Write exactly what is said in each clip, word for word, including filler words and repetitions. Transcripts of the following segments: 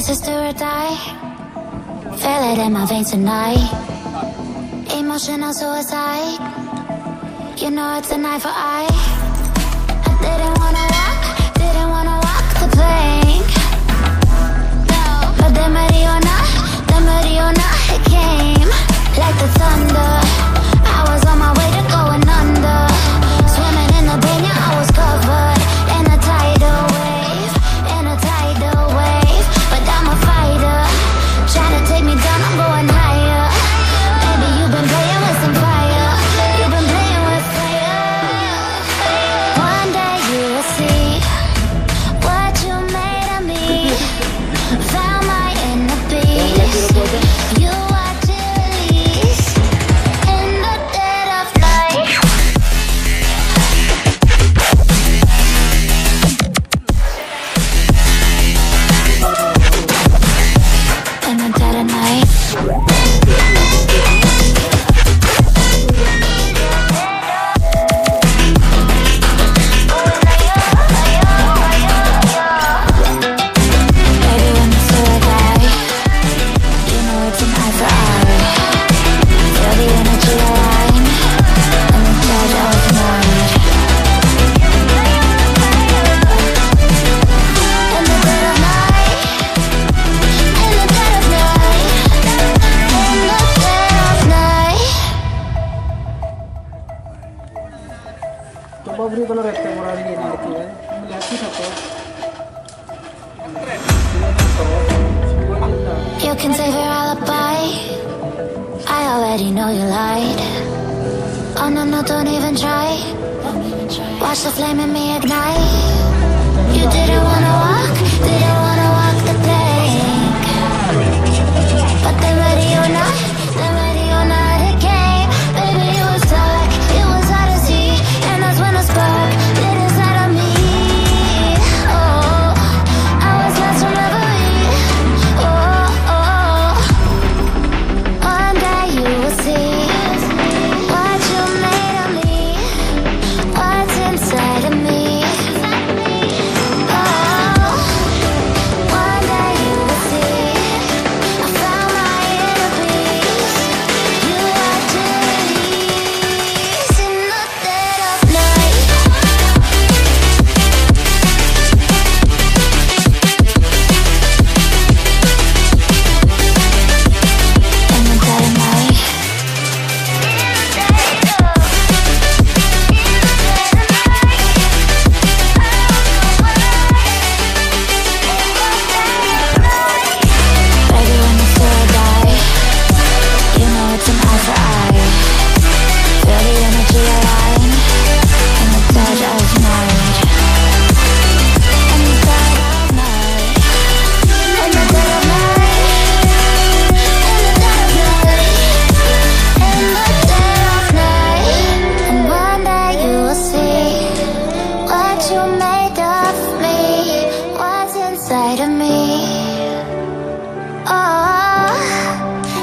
This is do or die. Feel it in my veins tonight. Emotional suicide. You know it's an eye for eye. I didn't wanna walk, didn't wanna walk the plank. No, but the Mariona, the Mariona, it came like the thunder. I was on my way to going under. Swimming in the banya, I was covered in a tidal wave. In a tidal wave, but I'm a fighter. Tryna take me down, I'm going higher. Baby, you've been playing with some fire. You've been playing with fire. One day you will see what you made of me. Found my inner beast. You watch it release in the dead of night. And I'm tired of night. Baby, when it's all I got, you know it's an eye for eye. Feel the energy align, and the dead of night. In the dead of night. In the dead of night. In the dead of night. Coba beri kalau rete orang ini lagi ya. Melihat kita tuh. You can save your alibi. I already know you lied. Oh no, no, don't even try. Watch the flame in me ignite. You didn't wanna walk, didn't wanna walk the plank. But the Mariona, the Mariona, it came. Baby, it was dark, it was hard to see. And that's when the spark lit inside of me. Oh, I was lost from reverie. Oh, oh, oh. One day you will see what you made of me, what's inside of me. Oh, one day you will see I found my inner beast. You are to release in the dead of night. In the dead of night. Baby, when it's all I got, you know it's an eye for eye. Feel the energy align in the dead of night. In the dead of night. In the dead of night. In the dead of night. In the dead of night. And one day you will see what you made of me, what's inside of me. Oh,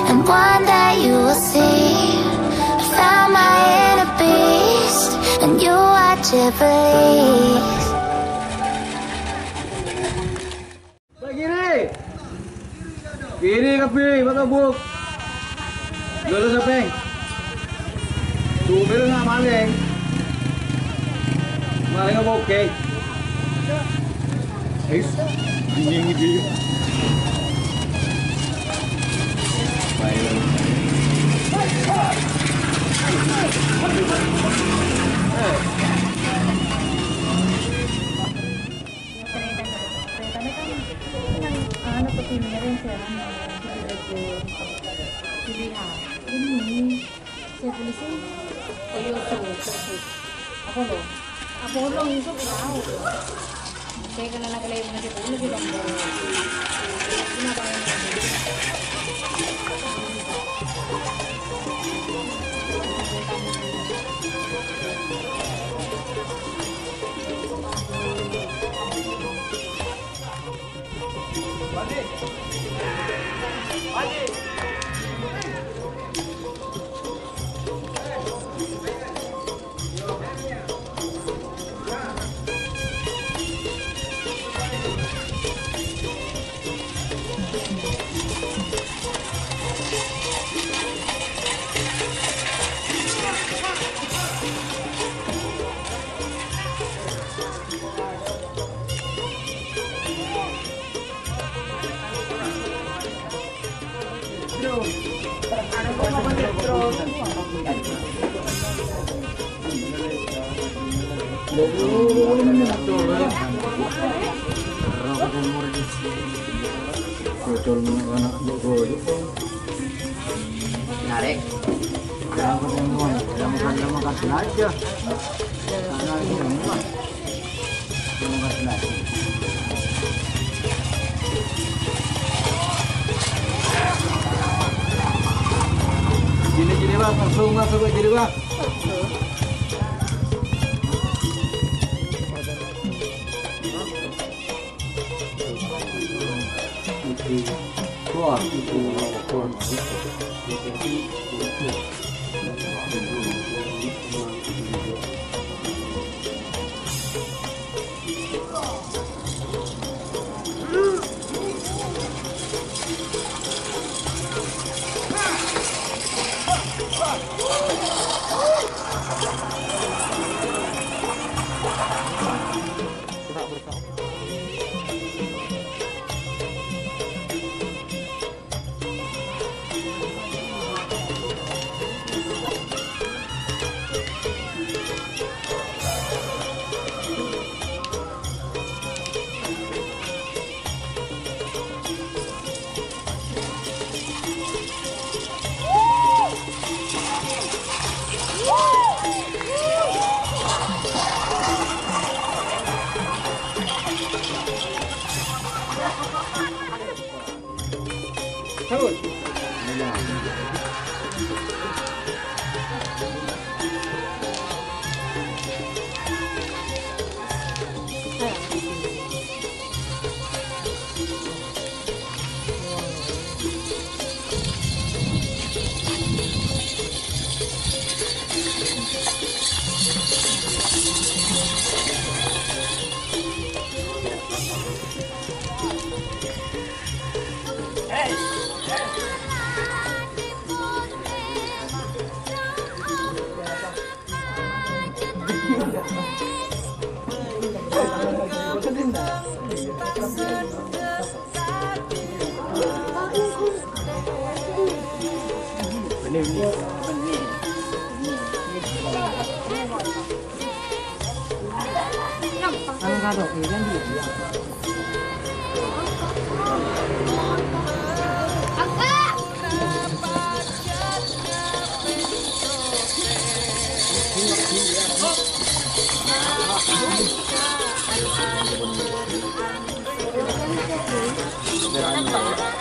and one day you will see I found my inner beast, and you are Jubilee. Kiri! Kiri kabbhi, Pak Tobuk. Lurus, Sapeng. Supir nggak maling. Maling apa oke? Is, anjing gitu. Ceritanya, ceritanya kan yang anu tuh, Kimi Ren sih, yang di Brazil. Dilihat. Ini siapa polisi? Oh, Yusuf, Yusuf. Apa lo? Apa lo Yusuf tahu? Saya kenal anak lain, masih tahu lagi, Bang. Ini apa yang Narik. Sini, sini, Bang. Langsung masuk ke sini, Bang.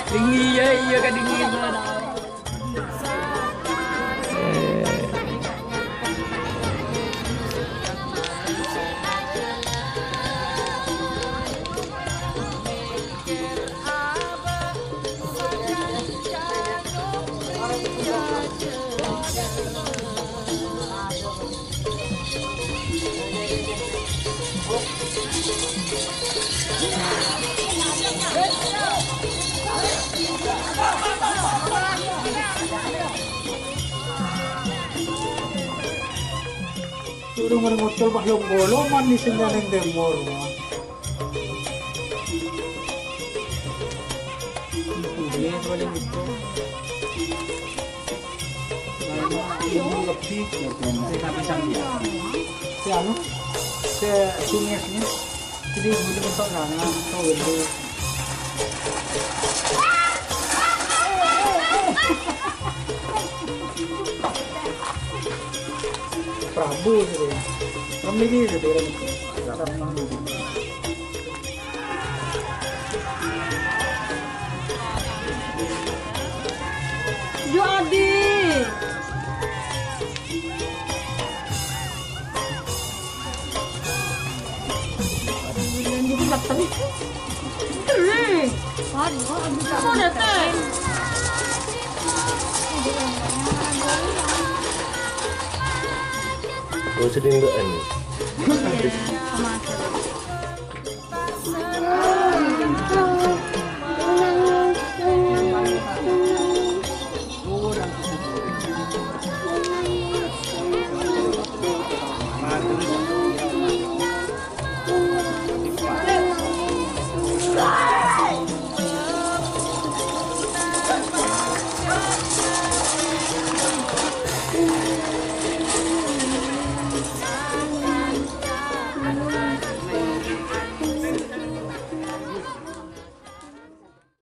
Dingin, iya, iya, Kak, dingin. Urung-urung ngocol pas longgolo manis neng timur. Iya, paling itu. Ini lebih. Si anu, si sungai ini. Jadi, ini untuk lanang, untuk gendut. Prabu gitu ya. Remili gitu ya. Yo, Adi. Oh, sedih mbak Ani.